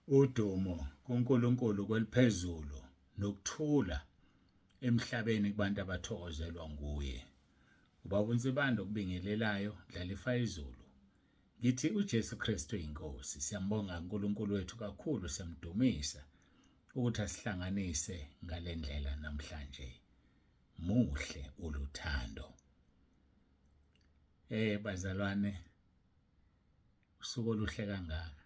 Udumo kuNkulunkulu kweliphezulu nokuthula emhlabeni kubantu abathokozelwa nguye. Ubaba uNsibande okubingelelayo Dlalifa izulu. Ngithi uJesu Kristu inkosi. Siyambonga uNkulunkulu wethu kakhulu siyamdumisa ukuthi asihlanganise ngalendlela namhlanje. Muhle uluthando. Eh bazalwane usuku oluhle kangaka.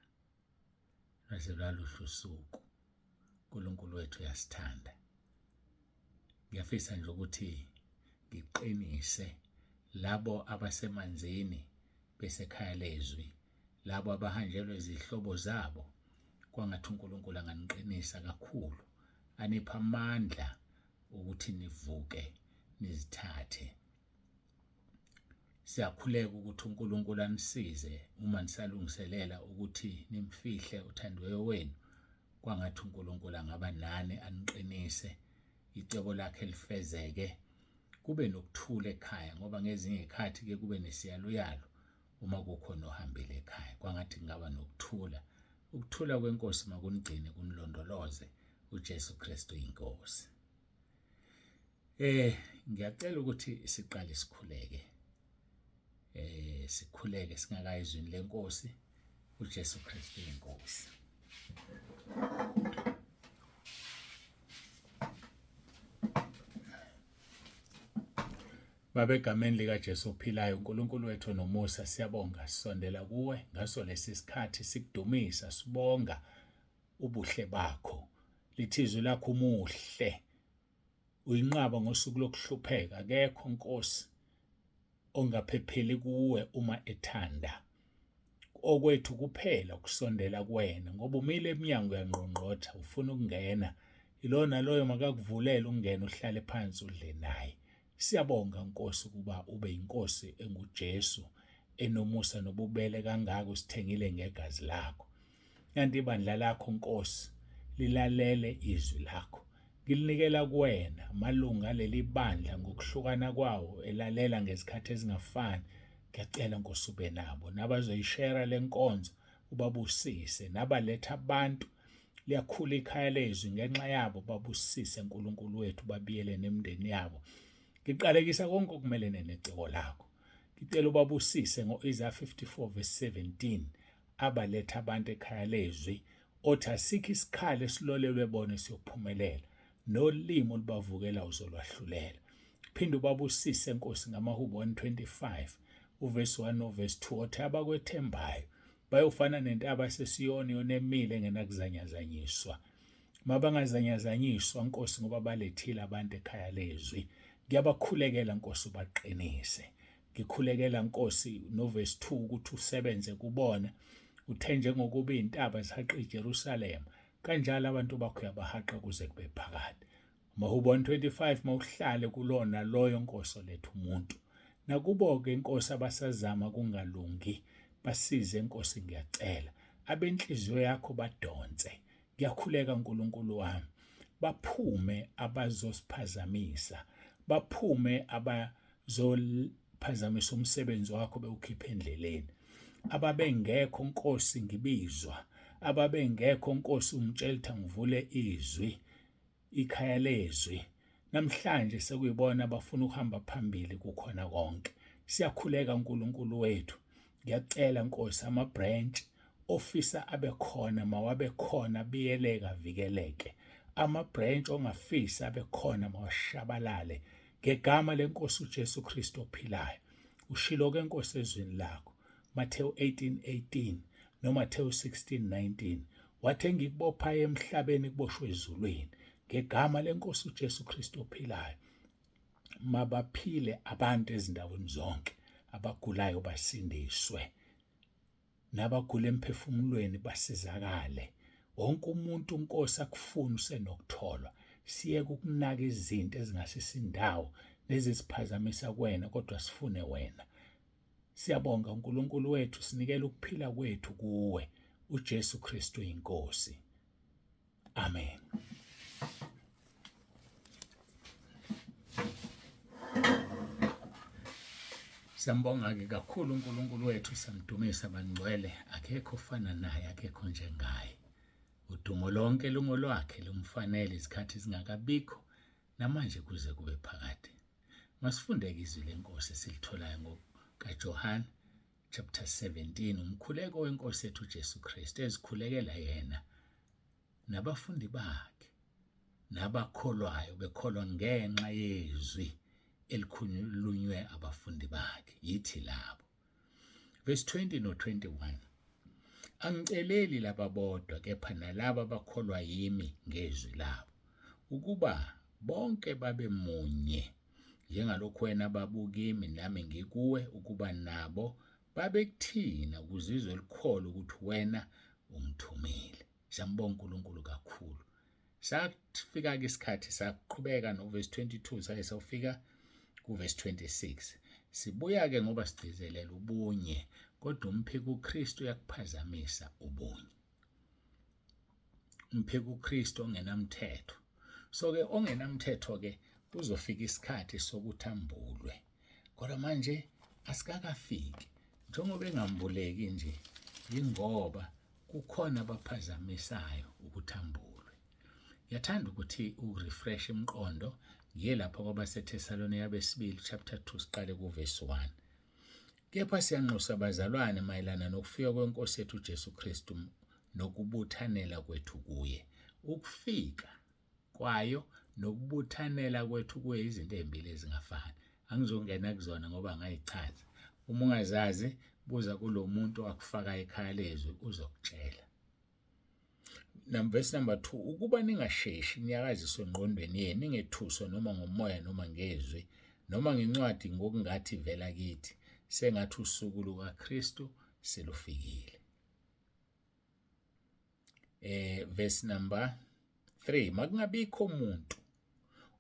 Lwaze lwaluhle usuku. uNkulunkulu wethu uyasithanda. Ngiyafisa nje ukuthi ngiqinise labo abasemanzini besekhaya lezwi, labo abahanjelwe izihlobo zabo, kwangathi uNkulunkulu anganiqinisa kakhulu, aniphe amandla ukuthi nivuke nizithathe. Siyakhuleka ukuthi uNkulunkulu anisize uma nisalungiselela ukuthi nimfihle othandiweyo wenu. Kwangathi uNkulunkulu angaba nani aniqinise, icebo lakhe lifezeke, kube nokuthula ekhaya ngoba ngezinye izikhathi ke kube nesiyaluyalu uma kukhona ohambile ekhaya. Kwangathi kungaba nokuthula. Ukuthula kwenkosi makunigcine kunilondoloze. uJesu Kristu inkosi. Eh ngiyacela ukuthi siqale sikhuleke. Eh sikhuleke singakayi ezwini lenkosi uJesu Kristu inkosi. Baba egameni likaJesu ophilayo uNkulunkulu wethu nomusa siyabonga sisondela kuwe ngaso lesi sikhathi sikudumisa sibonga ubuhle bakho lithi izwi lakho umuhle Uyinqaba ngosuku lokuhlupheka, akekho Nkosi ongaphepheli kuwe uma ethanda. Okwethu kuphela ukusondela kuwena ngoba umile emnyango uyangqongqotha ufuna ukungena. Ilona loyo makakuvulele ungene uhlale phansi udle naye. Siyabonga Nkosi ukuba ube inkosi enguJesu enomusa nobubele kangaka usithengile ngegazi lakho. Kanti ibandla lakho Nkosi lilalele izwi lakho. Ngilinikela kuwena amalungu aleli bandla ngokuhlukana kwawo elalela ngezikhathi ezingafani. Ngiyacela Nkosi ube nabo nabazoyishera le nkonzo ubabusise nabaletha abantu liyakhula ikhaya lezwi ngenxa yabo babusise uNkulunkulu wethu babiyele nemindeni yabo. Ngiqalekisa konke okumelene necebo lakho. Ngicela ubabusise ngo-Isaya 54 verse 17 abaletha abantu ekhaya lezwi othi asikho isikhali esilolelwe bona esiyophumelela nolimi olubavukela uzolwahlulela phinde ubabusise nkosi ngamahubo 125 uvesi 1 novesi 2 othi abakwethembayo bayofana nentaba sesiyoni yonemile engenakuzanyazanyiswa mabangazanyazanyiswa nkosi ngoba balethile abantu ekhaya lezwi ngiyabakhulekela nkosi ubaqinise Ngikhulekela Nkosi novesi 2 ukuthi usebenze kubona. Uthe njengokuba iy'ntaba zihaqa iJerusalema, kanjalo abantu bakho uyabahaqa kuze kube phakade. Mahubo 125 mawuhlale kulona loyo Nkosi oletha umuntu. Nakubo-ke Nkosi abasazama kungalungi, basize Nkosi ngiyacela. Abenhliziyo yakho badonse. Ngiyakhuleka Nkulunkulu wami, baphume abazosiphazamisa, baphume aba zophazamisa umsebenzi wakho bewukhipha endleleni. Ababengekho Nkosi ngibizwa, ababengekho Nkosi ungitshela ukuthi angivule izwi, ikhaya lezwi. Namhlanje sekuyibona abafuna ukuhamba phambili kukhona konke. Siyakhuleka uNkulunkulu wethu. Ngiyacela Nkosi ama-branch ofisa abe khona mawabe khona abiyeleke avikeleke. Ama-branch ongafisi abe khona mawashabalale ngegama lenkosi uJesu Kristu ophilayo. Ushilo ke Nkosi ezwini lakho Matthew 18:18 noMathewu 16:19 wathi engikubophayo emhlabeni kuboshwe ezulwini ngegama lenkosi uJesu Kristu ophilayo. Mabaphile abantu ezindaweni zonke, abagulayo basindiswe, nabagula emphefumulweni basizakale. Wonke umuntu Nkosi akufuni usenokutholwa. Siyeke ukunaka izinto ezingasisindawo nezisiphazamisa kuwena kodwa sifune wena. Siyabonga uNkulunkulu wethu sinikela ukuphila kwethu kuwe uJesu Kristu inkosi. Amen. Siyambonga-ke kakhulu uNkulunkulu wethu, siyamdumisa bangcwele, akekho ofana naye, akekho njengaye. Udumo lonke lungolwakhe lumfanele izikhathi zingakabikho namanje kuze kube phakade. Masifundeke izwi lenkosi esilitholayo ngokaJohane chapter 17 umkhuleko wenkosi yethu uJesu Kristu ezikhulekela yena nabafundi bakhe nabakholwayo bekholwa ngenxa yezwi elikhulunywe abafundi bakhe yithi labo. Verse 20 no-21. Angiceleli laba bodwa kepha nalaba abakholwa yimi ngezwi labo, ukuba bonke babe munye, njengalokhu wena Baba ukimi nami ngikuwe, ukuba nabo babe kuthina ukuze izwe likholwe ukuthi wena ungithumile. Siyambonga uNkulunkulu kakhulu. Safika-ke isikhathi saqhubeka novesi 22 saye sawufika kuvesi 26. Sibuya-ke ngoba sigcizelela ubunye, kodwa umphiko uKristu uyakuphazamisa ubunye. Umphiko uKristu ongenamthetho. So-ke ongenamthetho-ke kuzofika isikhathi sokuthi ambulwe. Kodwa manje asikakafiki. Njengoba engambuleki nje yingoba kukhona abaphazamisayo ukuthi ambulwe. Ngiyathanda ukuthi urefresh imiqondo ngiye lapha kwabaseThesalonika besibili chapter 2 siqale kuvesi 1. Kepha siyanxusa bazalwane mayelana nokufika kwenkosi yethu uJesu Kristu nokubuthanela kwethu kuye. Ukufika kwayo nokubuthanela kwethu kuye izinto ezimbili ezingafani. Angizongena kuzona ngoba ngayichaza. Uma ungazazi buza kulo muntu akufaka ekhaya lezwi uzokutshela. Verse number 2 ukuba ningasheshi niyakaziswe engqondweni yenu ningethuswa noma ngomoya noma ngezwi noma ngencwadi ngokungathi ivela kithi sengathi usuku lukaKristu selufikile. Verse number 3 makungabikho umuntu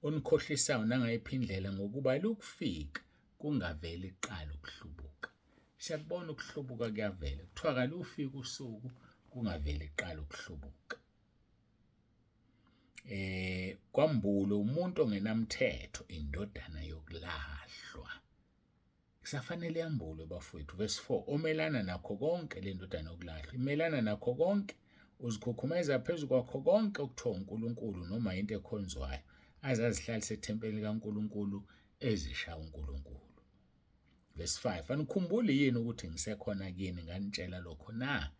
onikhohlisayo nangayiphi indlela ngokuba lukufika kungaveli kuqala ukuhlubuka. Siyakubona ukuhlubuka kuyavela. Kuthiwa kalufika usuku kungaveli kuqala ukuhlubuka. Kwambulo umuntu ongenamthetho indodana yokulahlwa. Kusafanele yambulwe bafowethu. Verse 4 omelana nakho konke le ndodana yokulahlwa imelana nakho konke uzikhukhumeza phezu kwakho konke okuthiwa uNkulunkulu noma into ekhonzwayo aze azihlalise ethempelini likaNkulunkulu ezisha uNkulunkulu. Verse 5 anikhumbuli yini ukuthi ngisekhona kini nganitshela lokho na?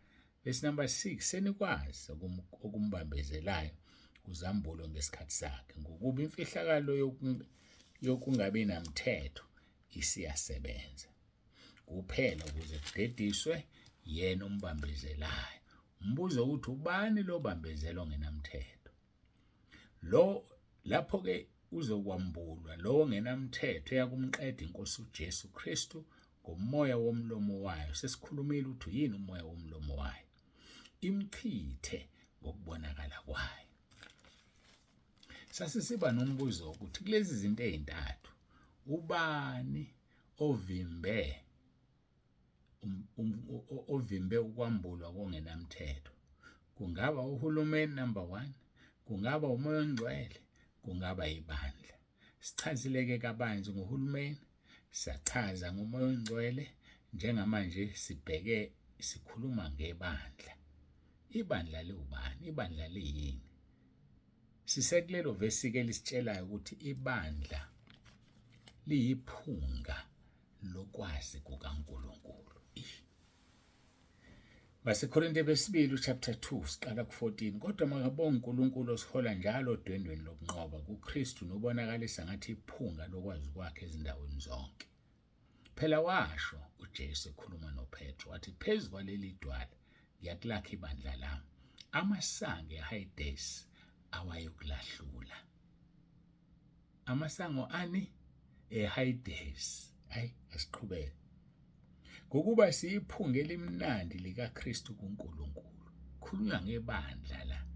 Verse number 6 senikwazi okumbambezelayo kuzambulo ngesikhathi sakhe ngokuba imfihlakalo yokungabi namthetho isiyasebenza kuphela ukuze kudediswe yena ombambezelayo. Umbuzo ukuthi ubani lo bambezela ongenamthetho? Lo lapho ke uzokwambulwa lowo ongenamthetho eyakumqeda inkosi uJesu Kristu ngomoya womlomo wayo. Sesikhulumile ukuthi yini umoya womlomo wayo. Imchithe ngokubonakala kwayo. Sasisiba nombuzo ukuthi kulezi zinto ezintathu ubani ovimbe ovimbe ukwambulwa kongenamthetho? Kungaba uhulumeni number 1, kungaba umoya ongcwele, kungaba ibandla. Sichazileke kabanzi ngohulumeni, sachaza ngomoya ongcwele, njengamanje sibheke sikhuluma ngebandla. Ibandla liwubani? Ibandla liyini? Sisekulelo vesi-ke lisitshelayo ukuthi ibandla liyiphunga lokwazi kukaNkulunkulu. BaseKorinte besibili chapter 2 siqala ku-14 kodwa makabonge uNkulunkulu osihola njalo odwendweni lokunqoba kuKristu nobonakalisa ngathi iphunga lokwazi kwakhe ezindaweni zonke. Phela washo uJesu ekhuluma noPetru wathi phezu kwaleli dwala ngiyakulakha ibandla lami amasango eHayidesi awayokulahlula. Amasango ani eHayidesi. Hayi asiqhubeke. Ngokuba siyiphunga elimnandi likaKristu kuNkulunkulu. Khulunywa ngebandla la.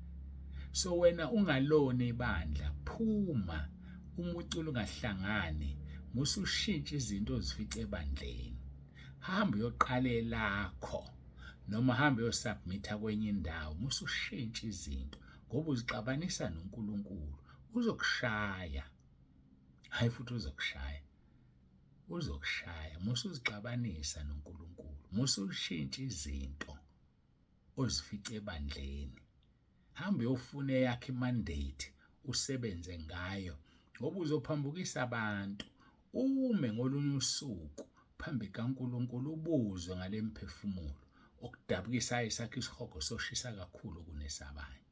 So wena ungalona ibandla, phuma umuculo ungahlangani, musushintsha izinto ozifice ebandleni. Hamba uyoqala elakho noma hamba uyosubmitha kwenye indawo, musushintsha izinto ngoba uzixabanisa noNkulunkulu. Uzokushaya. Hayi futhi uzokushaya. Uzokushaya musuzixabanisa noNkulunkulu, musushintsha izinto ozifice ebandleni. Hamba uyofuna eyakho imandate usebenze ngayo ngoba uzophambukisa abantu. Ume ngolunye usuku phambi kaNkulunkulu ubuzwe ngale mphefumulo. Okudabukisayo esakho isihogo soshisa kakhulu kunesabanye.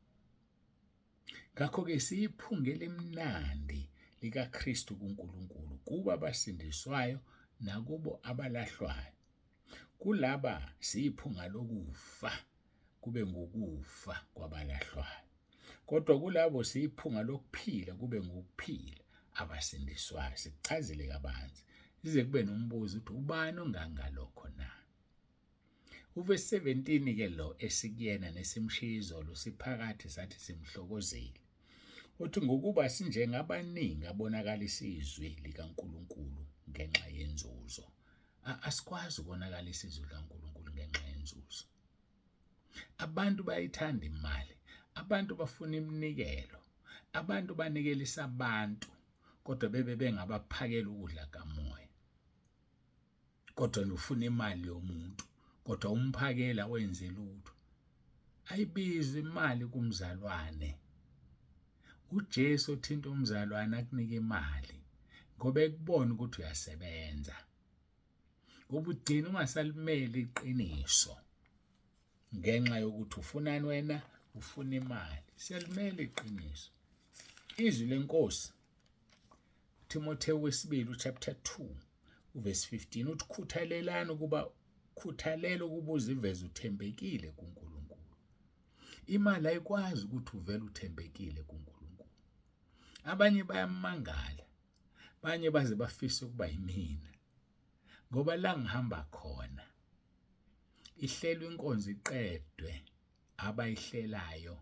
Ngakho-ke siyiphunga elimnandi likaKristu kuNkulunkulu kubo abasindiswayo nakubo abalahlwayo. Kulaba siyiphunga lokufa kube ngukufa kwabalahlwayo. Kodwa kulabo siyiphunga lokuphila kube ngukuphila abasindiswayo. Sikuchazile kabanzi size kube nombuzo ukuthi ubani ongangalokho na? Uvesi 17 ke lo esikuyena nesimshiya izolo siphakathi sathi simhlokozile. Uthi ngokuba sinjengabaningi abonakalisa izwi likaNkulunkulu ngenxa yenzuzo. Asikwazi ukonakalisa izwi likaNkulunkulu ngenxa yenzuzo. Abantu bayithanda imali, abantu bafuna iminikelo, abantu banikelisa abantu kodwa bebe bengabaphakela ukudla kamoya. Kodwa ufuna imali yomuntu kodwa umphakela wenze lutho. Ayibizwe imali kumzalwane. UJesu othinta umzalwane akunike imali ngoba ekubona ukuthi uyasebenza. Ngoba ugcina ungasalimeli iqiniso ngenxa yokuthi ufunani wena, ufuna imali. Siyalimela iqiniso. Izwi lenkosi Timothewu wesibili uchapter 2 uverse 15 uthi khuthalelani ukuba khuthalela ukuba uziveze uthembekile kuNkulunkulu. Imali ayikwazi ukuthi uvele uthembekile kuNkulunkulu. Abanye bayamangala, abanye baze bafise ukuba yimina ngoba la ngihamba khona ihlelwe inkonzo iqedwe abayihlelayo.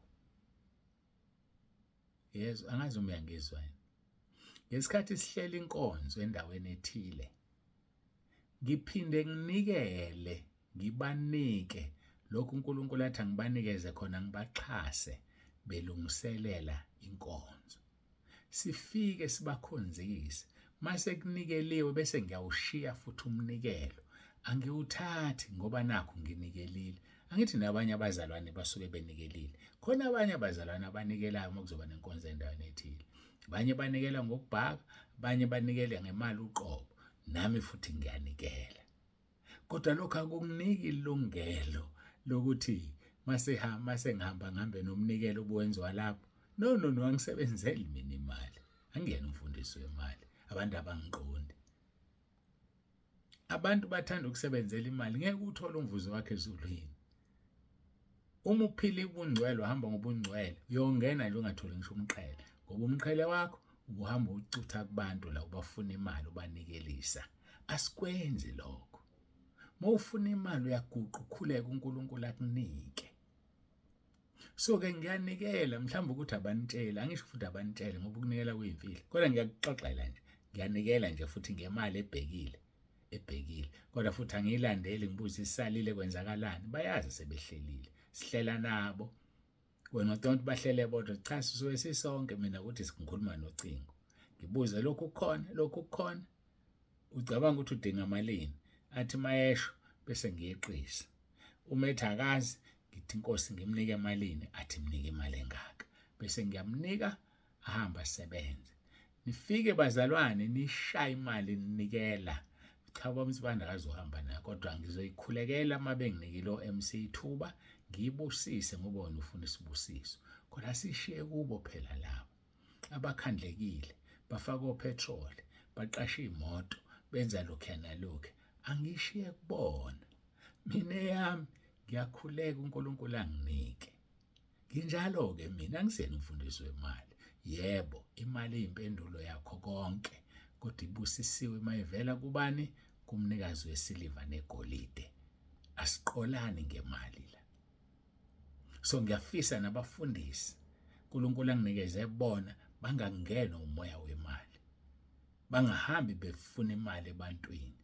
Yezwa, angazi uma uyangizwa yini. Ngesikhathi sihlela inkonzo endaweni ethile, ngiphinde nginikele, ngibanike lokhu uNkulunkulu athi angibanikeze khona, ngibaxhase belungiselela inkonzo. Sifike sibakhonzise, mase kunikeliwe bese ngiyawushiya futhi umnikelo. Angiwuthathi ngoba nakhu nginikelile. Angithi nabanye abazalwane basuke benikelile. Khona abanye abazalwane abanikelayo uma kuzoba nenkonzo endaweni ethile. Abanye banikela ngokubhaka, abanye banikele ngemali uqobo. Nami futhi ngiyanikela. Kodwa lokho akunginiki ilungelo lokuthi mase ngihamba ngihambe nomnikelo obuwenziwa lapho. No, no, no, angisebenzeli mina imali. Angiyena umfundisi wemali. Abantu abangiqondi. Abantu bathanda ukusebenzela imali, ngeke uthole umvuzo wakhe ezulwini. Uma uphila ubungcwele, uhamba ngobungcwele, uyongena nje ungatholi ngisho umqhele, ngoba umqhele wakho ubuhamba ucutha kubantu la ubafuna imali ubanikelisa. Asikwenzi lokho. Uma ufuna imali uyaguqa ukhuleke uNkulunkulu akunike. So ke ngiyanikela mhlawumbe ukuthi abanitshele, angisho futhi abanitshele ngoba ukunikela kuyimfihlo, kodwa ngiyakuxoxela nje, ngiyanikela nje futhi ngemali ebhekile ebhekile, kodwa futhi angiyilandeli ngibuze isalile kwenzakalani, bayazi sebehlelile, sihlela nabo. Wena ucabanga ukuthi bahlele bodwa? Cha, sisuke sisonke. Mina ukuthi ngikhuluma nocingo, ngibuze lokhu kukhona, lokhu kukhona, ucabanga ukuthi udinga malini? Athi mayesho bese ngiyeqisa. Uma ethi akazi, ngithi inkosi ngimnike malini, athi mnike imali engaka, bese ngiyamnika ahambe asebenze. Nifike bazalwane nishaye imali ninikela. Cha, baba Msibanda akazohamba nayo, kodwa ngizoyikhulekela uma benginikile o-MC ithuba ngiyibusise ngoba wena ufuna isibusiso. Kodwa sishiye kubo phela labo abakhandlekile, bafaka opetrol, baqashe imoto, benza lokhu nalokhu. Angishiye kubona. Mina yami ngiyakhuleka uNkulunkulu anginike. Nginjalo-ke mina, angisiyena umfundisi wemali. Yebo, imali iyimpendulo yakho konke, kodwa ibusisiwe uma ivela kubani? Kumnikazi wesiliva negolide. Asiqolani ngemali la. So ngiyafisa nabafundisi uNkulunkulu anginikeze bona bangangenwa umoya wemali. Bangahambi befuna imali ebantwini.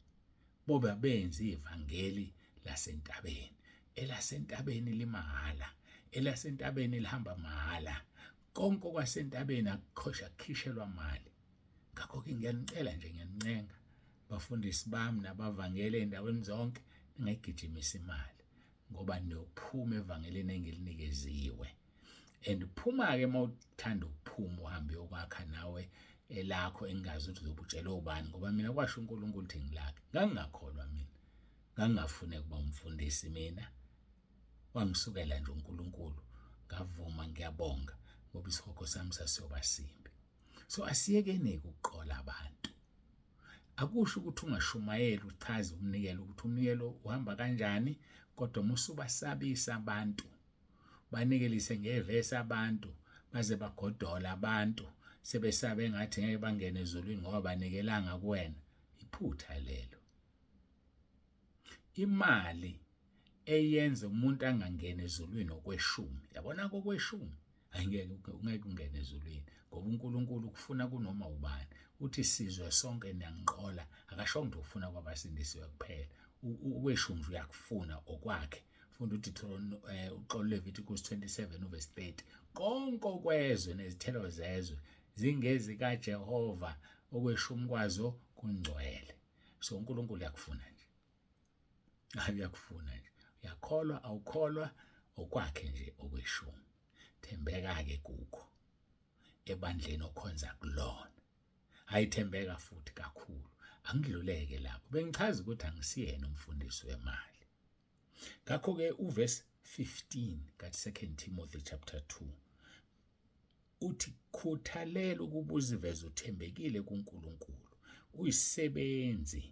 Boba benze ivangeli lasentabeni. Elasentabeni limahhala, elasentabeni lihamba mahhala. Konke okwasentabeni akukhosha kukhishelwa mali. Ngakho-ke ngiyanicela nje, ngiyanincenga bafundisi bami nabavangeli ey'ndaweni zonke, ningayigijimisi imali ngoba niyophuma evangelini engilinikeziwe. And phuma-ke uma uthanda ukuphuma uhambe uyokwakha nawe elakho engingazi ukuthi uzobe utshele ubani ngoba mina kwasho uNkulunkulu ukuthi ngilakhe. Ngangingakholwa mina. Ngangingafuni ukuba umfundisi mina. Wangisukela nje uNkulunkulu ngavuma ngiyabonga ngoba isihogo sami sasiyoba simbi. So asiyekeni-ke ukuqola abantu. Akusho ukuthi ungashumayeli uchaze umnikelo ukuthi umnikelo uhamba kanjani kodwa musubasabisa abantu banikelise ngevesi abantu baze bagodola abantu sebesabe ngathi ngeke bangene ezulwini ngoba banikelanga kuwena iphutha lelo imali eyenza umuntu angangeni ezulwini okweshumi yabona kokweshumi angeke ungeke ungene ezulwini ngoba uNkulunkulu ukufuna kunoma ubani uthi sizwe sonke niyangiqola akashongo ukuthi ufuna kwabasindisiwe kuphela ukweshumi uyakufuna okwakhe funda uDeuteronomy uxolo Leviticus 27 uverse 30 konke okwezwe nezithelo zezwe zingezikaJehova okweshumi kwazo kungcwele so uNkulunkulu uyakufuna nje hayi uyakufuna nje uyakholwa awukholwa okwakhe nje okweshumi thembeka ke kukho ebandleni okhonza kulona hayi thembeka futhi kakhulu angidluleke lapho bengichaza ukuthi angisiyena umfundisi wemali ngakho-ke uverse 15 ka-2 Timothy chapter 2 uthi khuthalela ukuba uziveze uthembekile kuNkulunkulu uyisisebenzi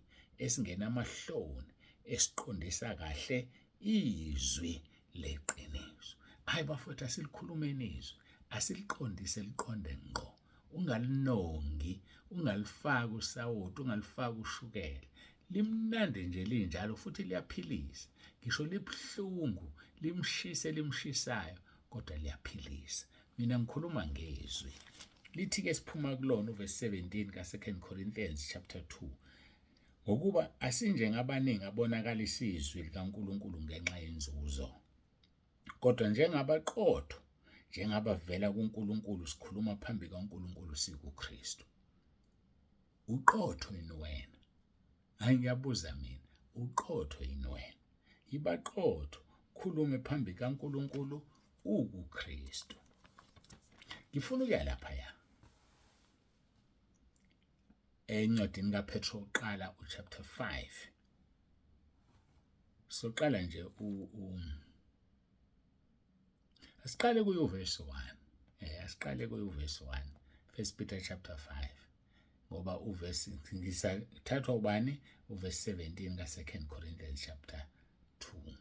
esingenamahloni esiqondisa kahle izwi leqiniso hayi bafowethu asilikhulumeni izwi asiliqondise liqonde ngqo ungalinongi ungalifaki usawoti ungalifaki ushukela limnandi nje linjalo futhi liyaphilisa ngisho libuhlungu limshise limshisayo kodwa liyaphilisa mina ngikhuluma ngezwi lithi ke siphuma kulona uverse 17 ka-2 Corinthians chapter 2 ngokuba asinjengabaningi abonakalisa izwi likaNkulunkulu ngenxa yenzuzo kodwa njengabaqotho njengabavela kuNkulunkulu sikhuluma phambi kaNkulunkulu sikuKristu uqotho yini wena hayi ngiyabuza mina uqotho yini wena yiba qotho khulume phambi kaNkulunkulu ukuKristu ngifuna ukuya lapha ya encwadini kaPetro uqala uchapter 5 soqala nje u asiqale kuyo verse 1 asiqale kuyo verse 1 First Peter chapter 5 ngoba uverse ngisathathwa ubani uverse 17 ka 2 Corinthians chapter 2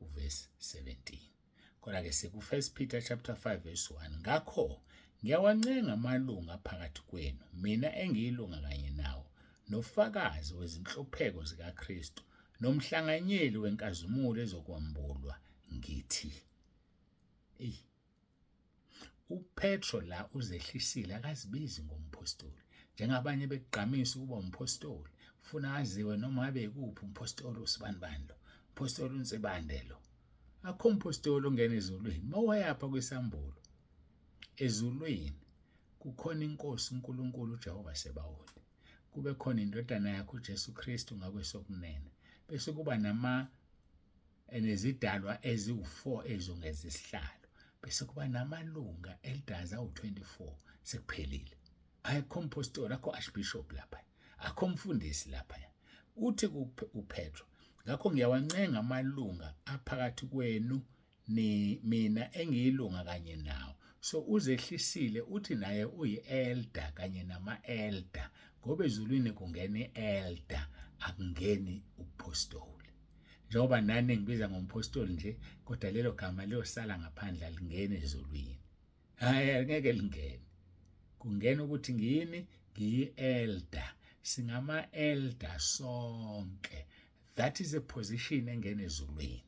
uverse 17 kodwa ke siku 1 Peter chapter 5 verse 1 ngakho ngiyawancenga amalunga phakathi kwenu mina engiyilunga kanye nawo nofakazi wezinhlupheko zikaKristu nomhlanganyeli wenkazimulo ezokwambulwa ngithi eyi uPetro la uzehlisile akazibizi ngomphostoli njengabanye bekugqamisa ukuba umphostoli ufuna aziwe noma abe kuphi umphostoli usibanibani lo umphostoli uNsibande lo akho umphostoli ongena ezulwini mawayapha kwisambulo ezulwini kukhona inkosi uNkulunkulu uJehova Sebawoti kube khona indodana yakhe uJesu Kristu ngakwesokunene bese kuba nama nezidalwa eziwu-4 ezungeza isihlalo bese kuba namalunga elders awu-24 sekuphelile ayikho mpostoli akho archbishop lapha akho mfundisi lapha uthi uPetro ngakho ngiyawancenga amalunga aphakathi kwenu ni mina engiyilunga kanye nawo so uzehlisile uthi naye uyi-elder kanye nama-elder ngoba ezulwini kungena i-elder akungeni ubuphostoli njengoba nani ngibiza ngomphostoli nje kodwa lelo gama liyosala ngaphandle alingeni ezulwini hhayi angeke lingene kungena ukuthi ngiyini ngiyi-elder singama-elder sonke that is a position engena ezulwini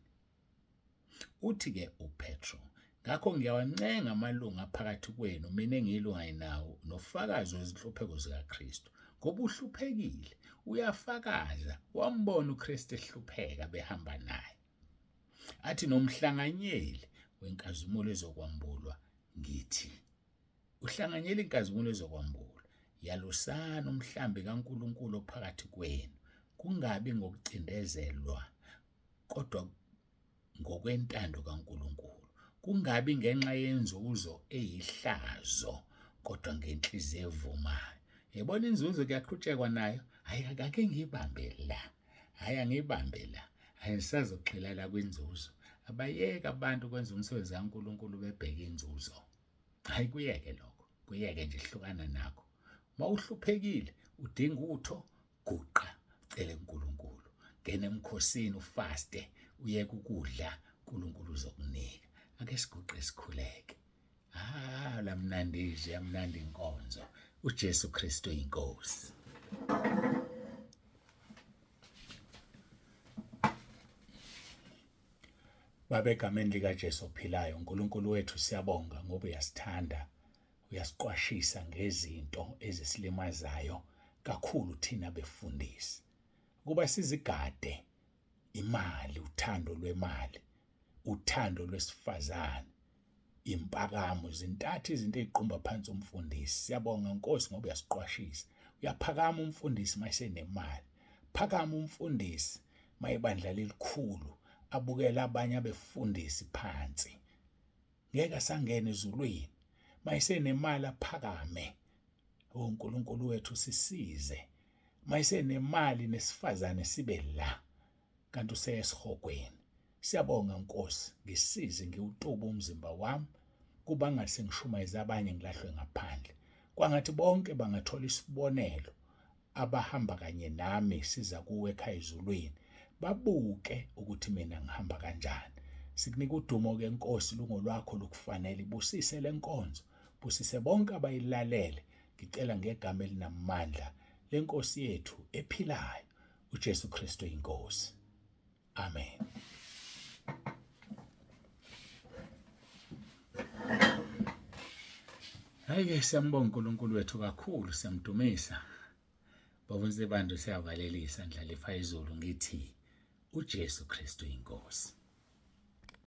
Uthi-ke uPetro, Ngakho ngiyawancenga amalunga aphakathi kwenu, mina engiyilunga nawo, nofakazi wezinhlupheko zikaKristu. Ngoba uhluphekile, uyafakaza, wambona uKristu ehlupheka behamba naye. Athi nomhlanganyeli wenkazimulo ezokwambulwa ngithi uhlanganyela inkazimulo ezokwambulwa yalusana umhlambi kaNkulunkulu ophakathi kwenu kungabi ngokucindezelwa kodwa ngokwentando kaNkulunkulu. Kungabi ngenxa yenzuzo eyihlazo, kodwa ngenhliziyo evumayo. Yabona inzuzo kuyaqhutshekwa nayo. Hayi, akake ngiyibambe la. Hayi, angiyibambe la. Hayi, ngisazogxila la kwinzuzo. Abayeke abantu kwenza umsebenzi kaNkulunkulu bebheke inzuzo. Hayi, kuyeke lokho. Kuyeke nje, hlukana nakho. Mawuhluphekile udinga utho, guqa cele kuNkulunkulu. Ngena emkhosini ufaste, uyeke ukudla, uNkulunkulu uzokunika. Ake siguqe sikhuleke. Ah, lamnandi izwi, yamnandi inkonzo. uJesu Kristu inkosi. Baba, egameni likaJesu ophilayo, uNkulunkulu wethu, siyabonga ngoba uyasithanda, uyasiqwashisa ngezinto ezisilimazayo kakhulu thina befundisi. Kuba sizigade imali, uthando lwemali, uthando lwesifazane, impakamo, zintathu izinto eziqumba phansi umfundisi. Siyabonga Nkosi ngoba uyasiqwashisa. Uyaphakama umfundisi mayesenemali, phakama umfundisi mayibandla lelikhulu, abukela abanye abefundisi phansi, ngeke asangena ezulwini. Mayesenemali aphakame. O uNkulunkulu wethu, sisize. Mayesenemali nesifazane sibe la, kanti useyesihogweni. Siyabonga Nkosi, ngisize ngiwutuba umzimba wami, kuba ngathi sengishumayeza abanye ngilahlwe ngaphandle. Kwangathi bonke bangathola isibonelo abahamba kanye nami siza kuwe ekhaya ezulwini, babuke ukuthi mina ngihamba kanjani. Sikunika udumo ke Nkosi, lungolwakho lukufanele. Ibusise lenkonzo, busise bonke abayilalele. Ngicela ngegama elinamandla lenkosi yethu ephilayo, uJesu Kristu inkosi. Amen. Hayi-ke, siyambonga uNkulunkulu wethu kakhulu, siyamdumisa. Baba uNsibande, siyavalelisa ndlalifa izulu, ngithi uJesu Kristu inkosi.